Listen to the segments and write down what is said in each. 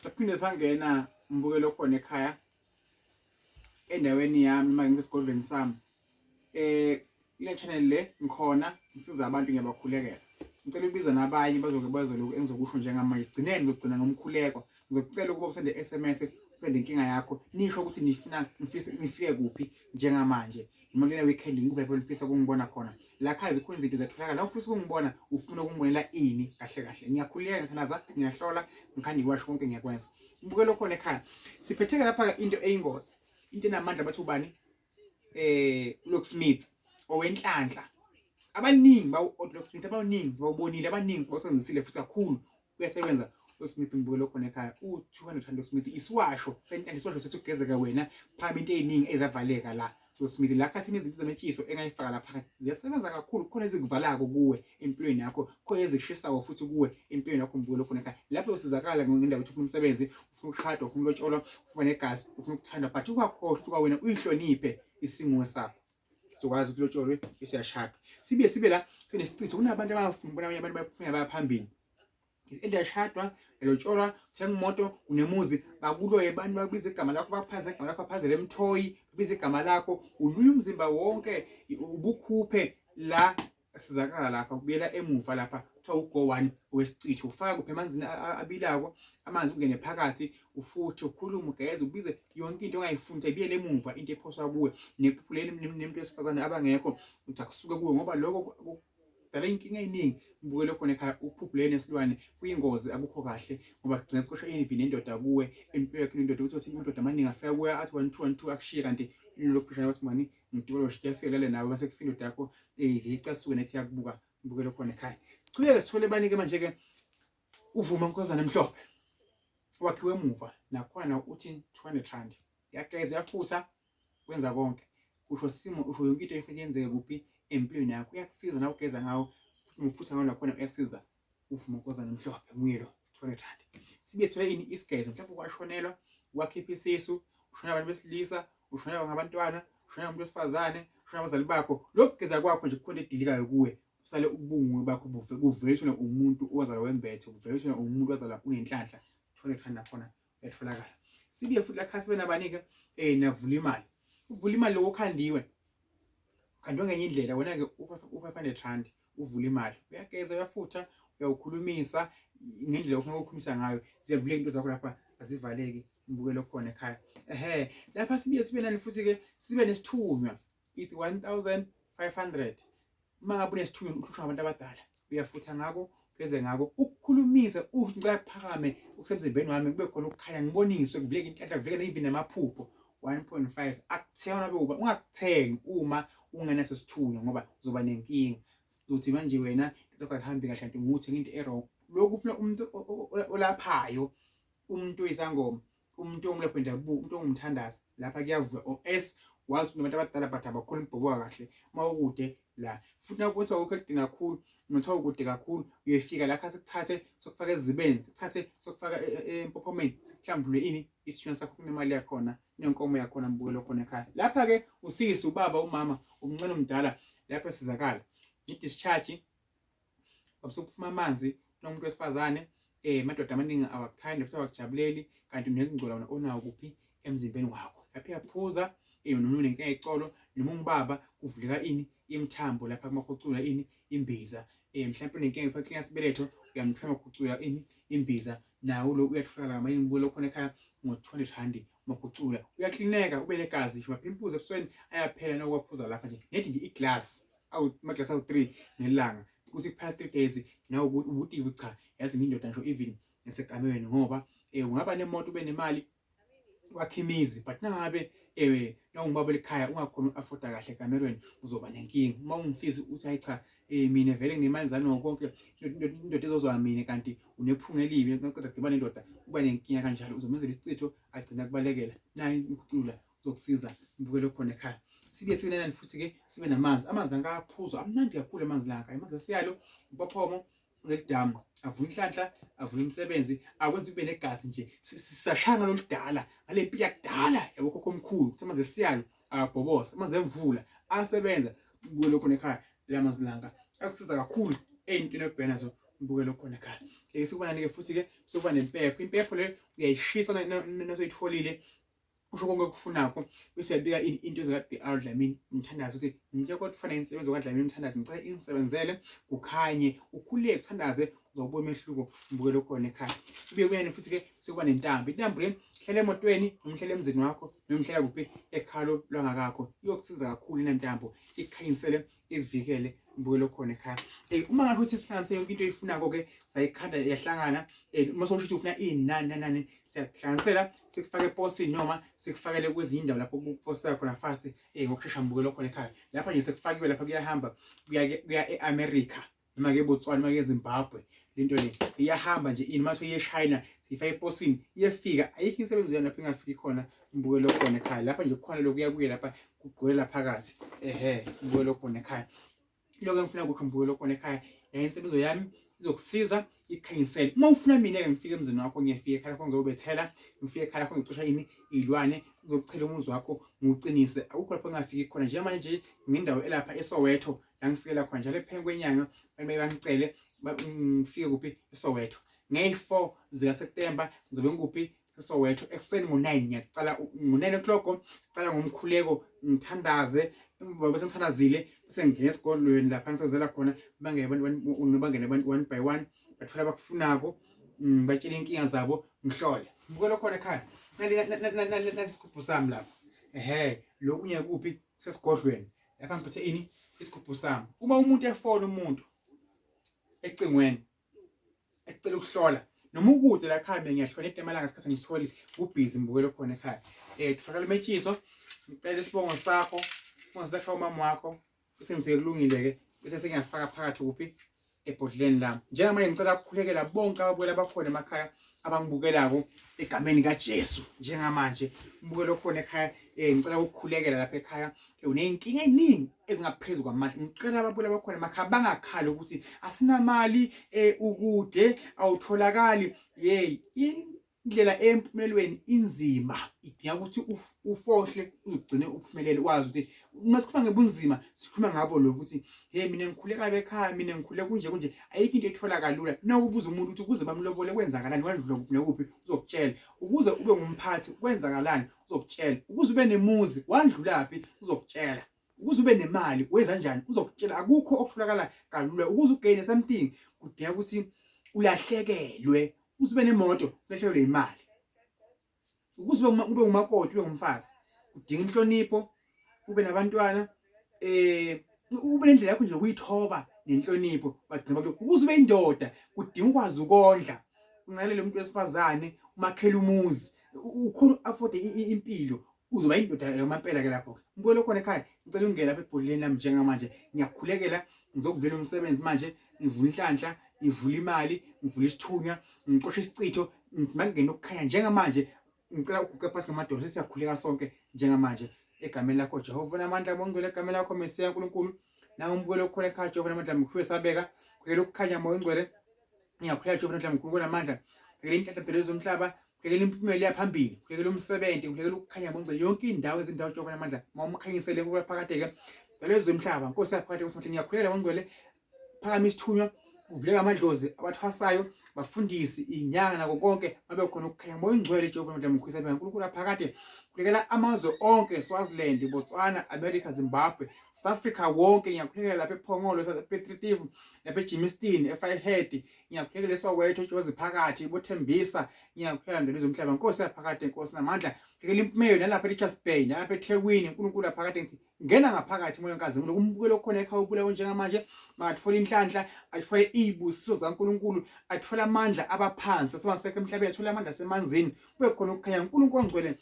Saphinde sangena mbukelo khona ekhaya endaweni yami uma ngisesigodlweni sami. Kule channel le ngikhona ngisiza abantu ngiyabakhulekela. Ngicela ukubiza nabanye bazoke bazwe lokhu engizokusho njengamanje. Gcineni ngizogcina ngomkhuleko. Ngizokucela ukuba usende SMS, usende inkinga yakho, nisho ukuthi nifuna ngifise ngifike kuphi njengamanje. Noma kulena weekend ngikuphi lapho nifisa ukungibona khona. La khaya zikhona izinto ziyatholakala. Ufisa ukungibona, ufuna ukungibonela ini kahle kahle. Ngiyakhuleka, ngiyathandaza, ngiyahlola, ngikhanda iwasho konke ngiyakwenza. Mbukelo khona ekhaya. Siphetheke lapha into eyingozi. Into enamandla bathi ubani? Locksmith owenhlanhla. Abaningi bawu Locksmith abaningi bawubonile, abaningi bawusebenzisile futhi kakhulu. Uyasebenza uSmith mbukelo khona ekhaya. U200 rand uSmith isiwasho senhlanhla, isiwasho sethu kugezeka wena phama into eziningi ezavaleka la. USmith la khathini izinto zametshiso engayifaka lapha ziyasebenza kakhulu, khona ezikuvalako kuwe empilweni yakho, khona ezikushisayo futhi kuwe empilweni yakho mbukelo khona ekhaya. Lapho usizakala ngendawo ukuthi ufuna umsebenzi, ufuna ukushada, ufuna ulotsholwa, ufuna negazi, ufuna ukuthandwa, but ungakhohlwa ukuthi kwawena uyihloniphe isimo sakho. Sokwazi ukuthi lotsholwe bese uyashada. Sibuye sibe la sinesichitho, kunabantu abangafuni ukubona abanye abantu baphuma baya phambili. Endiyashadwa elotsholwa, uthenga imoto, unemuzi, bakuloye abantu bakubiza igama lakho, bakuphaze igama lakho, baphazele emthoyi, babiza igama lakho, uluye umzimba wonke ubukhuphe la sizakala lapha kubuyela emuva lapha kuthiwa ugo one wesichitho, ufaka kuphi emanzini abilako, amanzi ungene phakathi, ufuthe, ukhulume, ugeze, ubize yonke into ongayifuni ibuyele emuva, into ephoswa kuwe nephuphuleni nemuntu wesifazane abangekho uthi akusuke kuwe ngoba lokho dala inkinga eningi. Mbukele khona ekhaya, ukuphuphuleni nesilwane kuyingozi, akukho kahle ngoba kugcina kuxosha envy nendoda kuwe impilo yakho nendoda, ukuthi uthi indoda amaningi afika kuwe athi 1 2 1 2 akushiye, kanti lokufishana bathi mani ngidikolo kuyafika lale nawe base kufika indoda yakho icasuke nethi yakubuka. Mbukele khona ekhaya, sichubeke sithole banike manje ke uvuma nkozana emhlophe wakhiwe emuva nakhona uthi 200 rand, yageza, yafutha, wenza konke, usho simo, usho yonke into efike yenzeke kuphi empilweni yakho, uyakusiza na ugeza ngawo futhi ufutha ngawo nakhona uyakusiza. Uvuma nkozana emhlophe nguye lo 200 rand. Sibe sithole ini isigezo, mhlawumbe kwashonelwa, wakhipha isisu, ushonelwa abantu besilisa, ushonelwa ngabantwana, ushonelwa umuntu wesifazane, ushonelwa abazali bakho, lokhu kugeza kwakho nje kukhona edilikayo kuwe, usale ubungwe bakho buve kuvele ushona umuntu owazalwa wembethe, kuvele ushona umuntu owazalwa unenhlanhla. 200 rand nakhona uyatholakala. Sibuye futhi la sibe nabanike navula imali, uvula imali lokho khandiwe khandiwe ngenye indlela, wena ke u500 rand uvula imali, uyageza, uyafutha, uyawukhulumisa ngendlela ofuna ukukhulumisa ngayo, ziyavuleka into zakho lapha azivaleki. Mbukelo khona ekhaya, ehe lapha sibuye sibe nani futhi ke sibe nesithunywa, ithi 1500. Uma ngabe unesithunywa uhlushwa ngabantu abadala, uyafutha ngako, ugeze ngako, ukukhulumise, uthi ngicela kuphakame okusemzimbeni wami, kube khona ukukhanya, ngiboniswe, kuvuleke inhlanhla, kuvuleke even namaphupho. 1.5 akuthengwa nabe uba ungakuthengi uma ungenaso sithunywa ngoba uzoba nenkinga, uzothi manje wena into akuhambi kahle kanti nguthenga into e-wrong. Lokhu ufuna umuntu olaphayo, umuntu oyisangoma, umuntu ongumlaphi wendabuko, umuntu ongumthandazi, lapha kuyavuka or s wazi ukuthi nabantu abadala but abakhona ukubhoboka kahle uma ukude la futhi nakubonisa ukho ekudini kakhulu, nothiwa ukude kakhulu uyefika lapha sikuthathe sokufaka ezibeni, sikuthathe sokufaka empophomeni, sikuhlambulule ini isithunywa sakho, kunemali yakhona nenkomo yakhona. Mbukelo khona ekhaya, lapha ke usisi, ubaba, umama, umncane, umdala, lapha sizakala i-discharge abusukuphuma amanzi nomuntu wesifazane, madoda amaningi awakuthandi futhi awakujabuleli, kanti unekungcola wena onawo kuphi emzimbeni wakho. Lapha uyaphuza noma unenkinga yecolo, noma ungubaba kuvuleka ini imithambo lapha kumakhucula ini imbiza, mhlawumbe unenkinga efaka sibeletho, uyamthwema khucula ini imbiza, nawo lo uyatholakala ngamanye. Ngibuke khona ekhaya ngo-200 rand magucula, uyaklineka ube negazi, ngisho mapimpuzi ebusweni ayaphela nokwaphuza lapha nje, nethi nje iglass awu amaglasi awu-3 ngelanga, kuthi kuphela 3 days nawe ubutive cha yazi ngindoda ngisho even ngisekamerweni, ngoba ungaba nemoto, ube nemali, wakhe imizi, but nangabe ewe nawungubaba ekhaya ungakhona uku-afforda kahle ekamerweni uzoba nenkinga. Uma ungumsisi uthi hayi cha mina vele nginemali zami konke, indoda ezozwa mina, kanti unephunga elibi, naqeda kudibana nendoda uba nenkinga kanjalo, uzomenzela isichitho agcina kubalekela. Nayi imkhucula uzokusiza mbukelo khona ekhaya. Sibuye sibe nani futhi ke sibe namanzi, amanzi lanka aphuzwa amnandi kakhulu, amanzi lanka, amanzi esiyalo, impophomo zelidamu, avula inhlanhla, avula imisebenzi, akwenza ube negazi nje. Sisashaya ngaloludala ngale mpilo yakudala yabokhokho omkhulu ukuthi amanzi esiyalo akabhobosa, amanzi emvula asebenza. Mbukelo khona ekhaya, la manzi lanka akusiza kakhulu ey'ntweni okubhekana nazo. Mbukelo khona ekhaya. Sikuba nani-ke futhi-ke sekuba nempepho. Impepho le uyayishisa nasoyitholile usho konke okufunakho bese uyabika into ezika-BR Dlamini umthandazo ukuthi ngitshela kodwa kufanele insebenzo kaDlamini umthandazo ngicela ingisebenzele kukhanye ukhululeke uthandaze uzawubona umehluko mbukelo khona ekhaya. Kubuye kuyani futhi-ke sekuba nentambo. Intambo le hlala emotweni noma uhlala emzini wakho noma uhlala kuphi ekhalo lwangakakho iyokusiza kakhulu inantambo ikukhanyisele ikuvikele mbukelo khona ekhaya. Uma ngabe uthi sihlanganise yonke into oyifunako ke sayikhanda yahlangana, uma sowusho ukuthi ufuna ini nani nani nani siyakuhlanganisela sikufake eposini noma sikufakele kwezinye indawo lapho kuposeka khona fast ngokushesha mbukelo khona ekhaya. Lapha nje sekufakiwe lapha kuyahamba kuya e-America noma ke eBotswana noma ke eZimbabwe lento le iyahamba nje ini mase iye China sifake eposini iyefika ayikho imisebenzi yayo lapho ingafiki khona umbukelo khona ekhaya. Lapha nje kukhona lokuya kuye lapha kugcwele phakathi ehe umbukelo khona ekhaya. Lokho engifuna kusho umbukelo khona ekhaya le insebenzo yami izokusiza ikukhanyisele. Uma ufuna mina ke ngifike emzini wakho ngiyafika ekhaya lakho ngizobethela ngifike ekhaya lakho ngixosha ini iy'lwane ngizokuchela umuzi wakho ngiwuqinise akukho lapho ngingafiki khona njengamanje nje ngindawo elapha eSoweto la ngifikela khona njalo ekupheni kwenyanga abantu bangicele ngifike kuphi eSoweto ngeyi-4 zikaSeptemba ngizobe ngikuphi eSoweto ekuseni ngo-9 ngiyaqala ngo-9 o'clock sicala ngomkhuleko ngithandaze bese ngithandazile bese ngingena esigodlweni lapha ngisebenzela khona bangene bangene one by one bathola abakufunako batshele inkinga zabo ngihlole ngibukela khona ekhaya nasi isigubhu sami lapha ehe lokunye kuphi sesigodlweni lapha ngiphethe ini isigubhu sami. Uma umuntu efona umuntu ecingweni ecela ukuhlola noma ukude la ekhaya mina ngiyahlola etemalanga isikhathi ngisitholi kubhizi ngibukele khona ekhaya. Tholakala umetshiso ngicela isibongo sakho isibongo sakho umama wakho bese ngithe kulungile-ke bese sengiyafaka phakathi kuphi ebhodleleni lami. Njengamanje ngicela ukukhulekela bonke ababukeli abakhona emakhaya abangibukelako egameni kaJesu. Njengamanje umbukelo okhona ekhaya ngicela ukukhulekela lapha ekhaya uney'nkinga ey'ningi ezingaphezu kwamandla. Ngicela ababukeli abakhona emakhaya bangakhali ukuthi asinamali ukude awutholakali. Yeyi indlela empumelelweni inzima idinga ukuthi ufohle uzugcine uphumelele wazi ukuthi uma sikhuluma ngebunzima sikhuluma ngabo lokhu ukuthi hey mina ngikhule kabi ekhaya mina ngikhule kunje kunje ayikho into ethola kalula nawubuza umuntu ukuthi ukuze bamlobole kwenzakalani wadlula kuphi nakuphi uzokutshela ukuze ube ngumphathi kwenzakalani uzokutshela ukuze ube nemuzi wandlulaphi uzokutshela ukuze ube nemali wenza kanjani uzokutshela akukho okutholakala kalula ukuze ugaine something kudinga ukuthi ulahlekelwe ukuze ube nemoto ulahlekelwe imali ukuze ube umakoti ube ngumfazi kudinga inhlonipho ube nabantwana ube nendlela yakho nje yokuyithoba nenhlonipho bagcina kulokho ukuze ube indoda kudinga ukwazi ukondla ungalele umuntu wesifazane umakhela umuzi ukhona afford impilo uzoba indoda yamampela ke lapho ke mbukelo khona ekhaya ngicela ungene lapha ebhodleleni lami njengamanje ngiyakhulekela ngizokuvela umsebenzi manje ngivula inhlanhla ngivula imali ngivula isithunywa ngixosha isichitho ngithi makungena ukukhanya njengamanje ngicela uguqe phansi ngamadolo sesiyakhuleka sonke njengamanje egameni lakho Jehova namandla bongcwele egameni lakho Mesiya uNkulunkulu nangumbukelo okhona ekhaya Jehova namandla mkhulu esabeka khulekela ukukhanya moya ongcwele ngiyakhuleka Jehova namandla mkhulu namandla khulekela inhlanhla mdala zomhlaba khulekela impumela yaphambili khulekela umsebenzi khulekela ukukhanya bongcwele yonke indawo ezindawo Jehova namandla mawumkhanyisele kuba phakade ke mdala zomhlaba Nkosi yaphakade Nkosi ngiyakhuleka bongcwele phakama isithunywa kuvuleka amadlozi abathwasayo bafundisi inyanga nako konke babe khona ukukhanya moya ongcwele Jehova namandla mkhulu sabe uNkulunkulu aphakade khulekela amazwe onke Swaziland Botswana America Zimbabwe South Africa wonke ngiyakhulekela lapha ePhongolo Piet Retief lapha eGermiston eVryheid ngiyakhulekela eSoweto eJozi phakathi boThembisa ngiyakhulekela ndlela zomhlaba Nkosi yaphakade Nkosi namandla khulekela impumelelo nalapha eRichards Bay nalapha eThekwini uNkulunkulu aphakade ngithi ngena ngaphakathi moya wenkazimulo kumbukelo okhona ekhaya ubulawo njengamanje makathole inhlanhla athole izibusiso zaNkulunkulu athole amandla abaphansi asebasekho emhlabeni athole amandla asemanzini kube khona ukukhanya uNkulunkulu ongcwele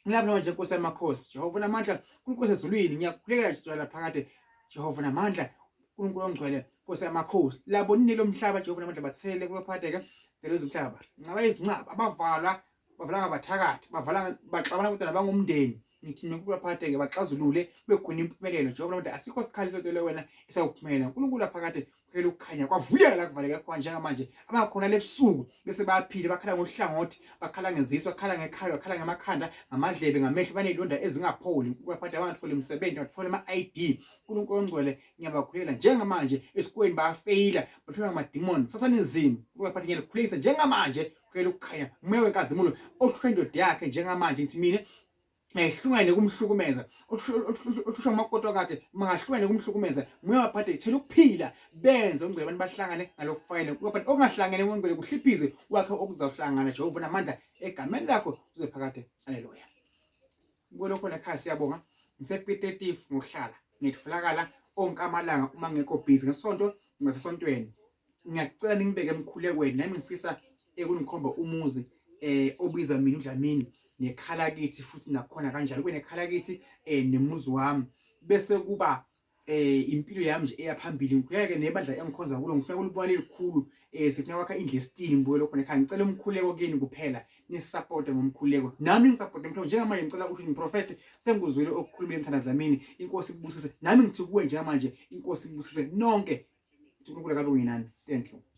ngilapha manje Nkosi yamakhosi Jehova namandla uNkulunkulu osezulwini ngiyakhulekela njalo phakade Jehova namandla uNkulunkulu ongcwele Nkosi yamakhosi labo nini lomhlaba Jehova namandla bathele kuba phakade ke delo zomhlaba ngaba izincaba abavalwa bavala ngabathakathi bavala baxabana kodwa nabangumndeni ngithi mina uNkulunkulu aphakade-ke baxazulule kube khona impumelelo Jehova namandla asikho sikhali sotele wena esawuphumela uNkulunkulu aphakade Phela ukukhanya kwavuleka la kuvaleka khona njengamanje abakhona lebusuku bese bayaphila bakhala ngohlangothi bakhala ngezisu bakhala ngekhala bakhala ngamakhanda ngamadlebe ngamehlo banezilonda ezingapholi baphatha abantu imisebenzi bathola ama-ID uNkulunkulu ongcwele ngiyabakhulela njengamanje esikolweni bayafeyila bathola ngamadimoni sathane nzima kubaphatha ngiyalikhulisa njengamanje phela ukukhanya umoya wenkazimulo ohlwe indoda yakhe njengamanje ngithi mina ehlukane kumhlukumeza othusha umakoti wakhe mangahlukane kumhlukumeza muye waphathe ithela ukuphila benze ungcwele abantu bahlangane ngalokufanele waphathe okungahlangene ungcwele kuhliphize wakhe okuzawuhlangana Jehova namandla egameni lakho uze phakade haleluya kulokho nekhaya siyabonga ngisePiet ngokuhlala ngitholakala onke amalanga uma ngekho busy ngesonto ngasesontweni ngiyacela ningibeke emkhulekweni nami ngifisa ekunikhomba umuzi eh obiza mina uDlamini nekhala kithi futhi nakhona kanjalo kube nekhala kithi eh nemuzi wami bese kuba eh impilo yami nje eya phambili ngikhuleka ke nebandla engikhonza kulo ngifuna kulibona elikhulu eh sifuna kwakha indlu esitini ngibuye lokho nekhaya ngicela umkhuleko kini kuphela nisupporte ngomkhuleko nami ngisupporte mhlawumbe njengamanje ngicela ukuthi ngiprofete sengikuzwile okukhulumile mthandazo Dlamini inkosi ikubusise nami ngithi kuwe njengamanje inkosi ikubusise nonke uNkulunkulu akabe uyinani thank you.